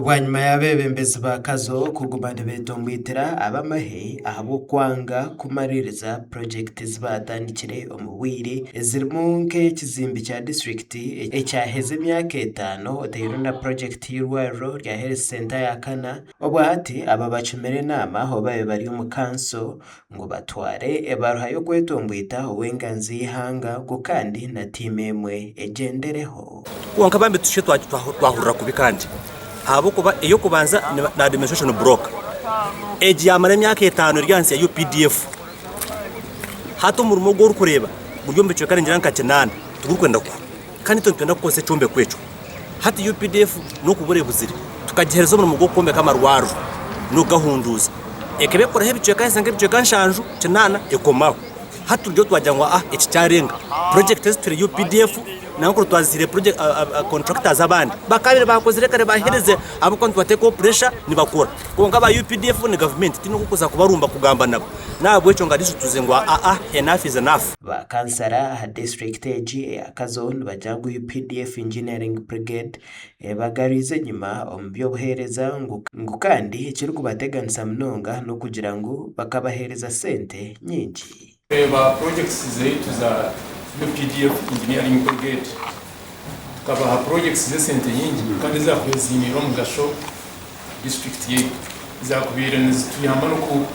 Bwanyima y'abeebembezi ba Kazo kuguma nibeetomboitera ab'amahe ahabw'okwanga kumariiriza purogyekiti ezi baatandikire omu bwire ezirimu nk'ekizimbe kya disiturikiti ekyaheza emyaka etaano oteirwe na purogyekiti y'eirwariro rya Health Centre ya Kana, obwahati aba bacumire enaama obu baabaire bari omu kanso ngu batware ebaruha y'okwetomboita ow'enganzi y'eihanga ngu kandi na tiimu emwe egyendereho. Kwonka bambi tushe twahurira kubi kandi ahabw'okuba ey'okubanza ni administration block egi yamara emyaka etaano eri ahansi ya UPDF hati omurimo ogu orikureeba guri omu bicweka ningira nka kinaana tigurikwenda kuhwa kandi itwe nitwenda kukozesa ekyombeko ekyo hati UPDF n'okubura ebuzire tukagiheereza omurimo gw'okwombeka amarwariro n'okugahunduuza ekaba ekoraho ebicweka nk'ebicweka nshanju kinaana ekomaho. Hati turiyo twagira ngu aa eki kyarenga. Purojekiti ezi tuhire UPDF nangwa kuri twazihire contractors abandi bakabaire baakozire kare baaherize ahabw'okuba nitubateekaho pressure nibakora. Kwonka aba UPDF bo ni gavumenti tihaine oku orikuza kubarumba kugamba nabo. N'ahabw'ekyo nka disiturikiti tugize ngu aa enough is enough. Ba kansara aha disiturikiti egi eya Kazo nibagira ngu UPDF Engineering Brigade Ebagarwize enyima omu by'obuheereza ngu kandi ekirikubateganisa munonga n'okugira ngu bakabaheereza sente nyingi. Kureeba projects zaitu za UPDF Engineering Brigade tukabaha projects z'esente nyingi kandi ezakubaire ziiniire omugasho district yaitu ezakubaire nizituyamba n'oku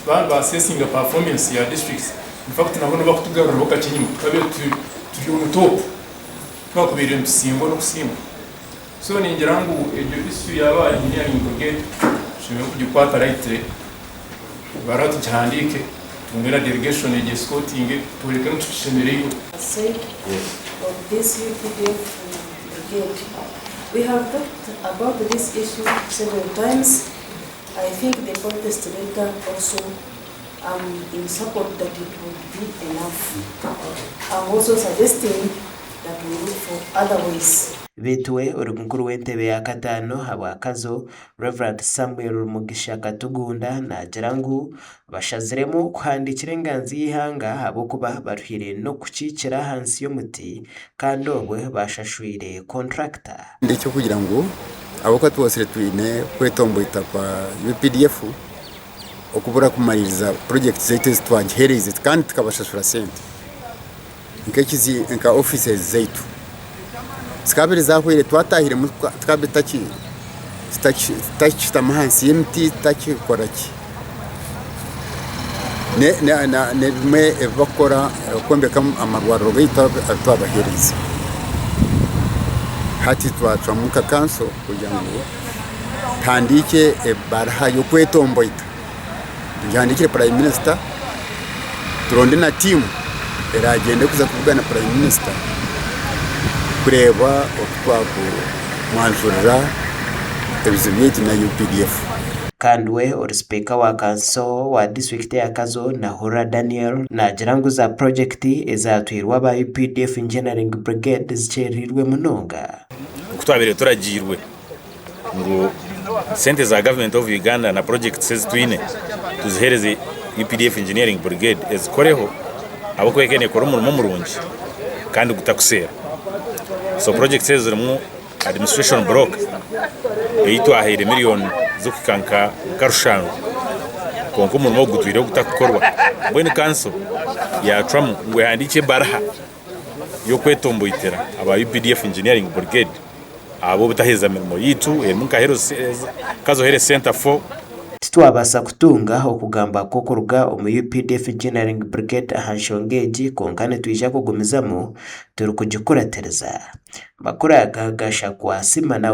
ba ba assessinga performance ya districts infact nabo nibakutugaruraho kakye enyima tukabaire turi omu top. Twakubaire nitusingwa n'okusingwa. So ningira ngu egyo issue yaba engineering brigade tushemereire kugikwata lightly, ebaruha tugihandiike, tutunge na delegation egyesikotinge tworeke ngu titushemereirwe. Said of this UPDF brigade. We have talked about this issue several times. I think the protest letter also am in support that it would be enough. Am also suggesting that we look for other ways. Beitu we ori mukuru w'entebe ya kataano ahabwa Kazo, Rev. Samuel Mugisha Katugunda naagira ngu bashaziremu kuhandiikira enganzi y'eihanga ahabw'okuba baruhire n'okukiikira ahansi y'omuti kandi obwo baashashwire kontrakita. Eky'okugira ngu ahabw'okuba twosire twine kwetomboita kwa UPDF, okubura kumariiriza purojekiti zaitu ezi twagiheereize kandi tukabashashura sente nk'ekizi nka offices zaitu zikaba zahweire twatahiremu tukaba tutakishutama ahansi y'emiti tutakikora ki n'ebimwe ebi barikukora kwombeka amarwariro gaitu agu twabaheereize hati twacwamu nka kanso kugira ngu Tuhandiikye ebaruha y'okwetomboita, tugihandiikire Prime Minister, turonde na tiimu eragyende kuza kuvugana Prime Minister kureeba oku twakumwanjurira ebizibu byaitu na UPDF. Kandi we ori sipiika wa kanso wa disiturikiti eya Kazo, Nahurira Daniel, naagira ngu za purogyekiti ezaatwirwe aba UPDF Engineering Brigade zikyereirwe munonga. Oku twabaire turagiirwe ngu sente za Government of Uganda na projects ezi twine tuzihereze UPDF Engineering Brigade ezikoreho ahabw'okuba ekaba nekora omurimo murungi kandi gutakuseera. So projects ezo zirimu administration block ei twahaire million zirikuhika nka rushanju kwonka omurimo ogu gutwireho gutakukorwa. Mbwenu kanso yacwamu ngu ehandiikye ebaruha y'okwetomboitera aba UPDF Engineering Brigade ahabw'obutaheza mirimo yaitu erimu nka Kazo Health Centre 4. Titwabaasa kutunga okugamba kw'okuruga omu UPDF Engineering Brigade aha nshonga egi kwonka nitwija kugumizamu turikugikuratiriza. Amakuru aga gashakwa Sima Naomi.